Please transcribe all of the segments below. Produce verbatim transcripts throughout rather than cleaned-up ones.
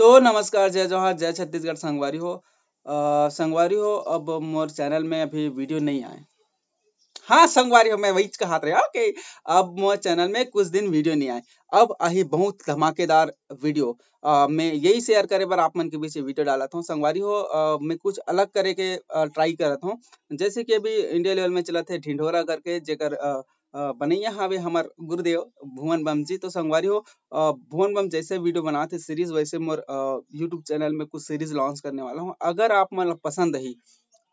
तो नमस्कार, जय जोहार, जय छत्तीसगढ़ संगवारी हो। अ, संगवारी हो, अब मोर चैनल में अभी वीडियो नहीं आए। हाँ संगवारी हो, मैं वहीच कहत रहे, ओके, अब मोर चैनल में कुछ दिन वीडियो नहीं आए। अब आही बहुत धमाकेदार वीडियो। अ, मैं यही शेयर करे बर आप मन के बीच वीडियो डालत हूँ संगवारी हो। अ, मैं कुछ अलग करे के ट्राई करत हूँ। जैसे कि अभी इंडिया लेवल में चलत है ढिंढोरा करके, जेकर अ, अ, बनैया हावे हमर गुरुदेव भुवन बम जी। तो संगवारी हो, अ, भुवन बम जैसे वीडियो बनाथे सीरीज, वैसे मोर अ, यूट्यूब चैनल में कुछ सीरीज लॉन्च करने वाला हूँ। अगर आप मन ला पसंद ही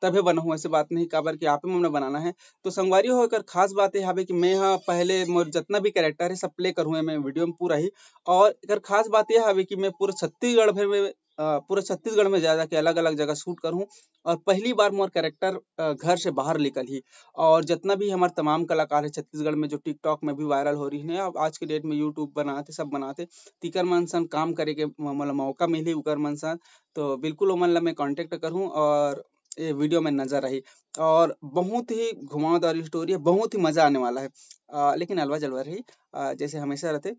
तभे बनाहूँ, ऐसे बात नहीं, काबर कि आपे मन बनाना है। तो संगवारी हो, एकर खास बात ये हावे कि मैं हा पहले मोर जितना भी कैरेक्टर है सब प्ले करूँ मैं वीडियो में पूरा ही। और एकर खास बात ये हावे कि मैं पूरा छत्तीसगढ़ भर में अ, पूरा छत्तीसगढ़ में जा जाके अलग-अलग जगह शूट करहूँ। और पहली बार मोर कैरेक्टर अ, घर से बाहर निकलही। और जितना भी हमर तमाम कलाकार है छत्तीसगढ़ में, जो TikTok में भी वायरल हो रही है, अब आज के डेट में YouTube बनाते, सब बनाते, तिकर मन सन काम करे के म-, मोला मौका मिलही उकर मन सन, तो बिल्कुल ओमन ला मैं कॉन्टैक्ट करहूँ और ये वीडियो में नजर आही। और बहुत ही घुमावदार स्टोरी है, बहुत ही मजा आने वाला है। अ, लेकिन अलवा जलवा रही, अ, जैसे हमेशा रहते।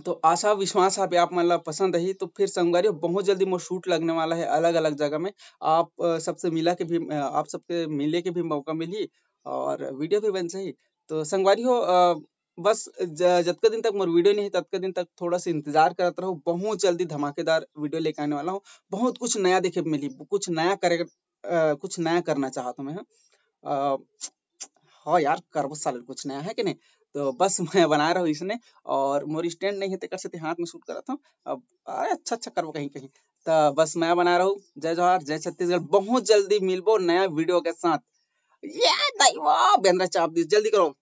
तो आशा विश्वास है आप मन ला पसंद आही। तो फिर संगवारी हो, बहुत जल्दी मोर शूट लगने वाला है अलग-अलग जगह में। आप अ, सबसे मिला के भी अ, आप सबके मिले के भी मौका मिलही और वीडियो भी बन जाही। तो संगवारी हो, अ, बस ज-, जतका दिन तक मोर वीडियो नहीं है, ततका दिन तक थोड़ा सा इंतजार करत रहो। बहुत जल्दी धमाकेदार वीडियो लेके आने वाला हूँ। बहुत कुछ नया देखे मिलही, कुछ नया करे, अ, कुछ नया करना चाहत हूँ मैं, हाँ। अ, हाँ यार, करबो साले कुछ नया, है कि नहीं? तो बस मैं बनाए रहूँ इसने, और मोर स्टैंड नहीं है, तेकर सेती हाथ में शूट करत हूँ। अब अरे अच्छा, अच्छा करबो कहीं, कहीं। तो बस मैं बनाए रहूँ। जय जोहार, जय छत्तीसगढ़। बहुत जल्दी मिलबो नया वीडियो के साथ। ये दाई वाह, बेंद्रा चाप दिस, जल्दी करो।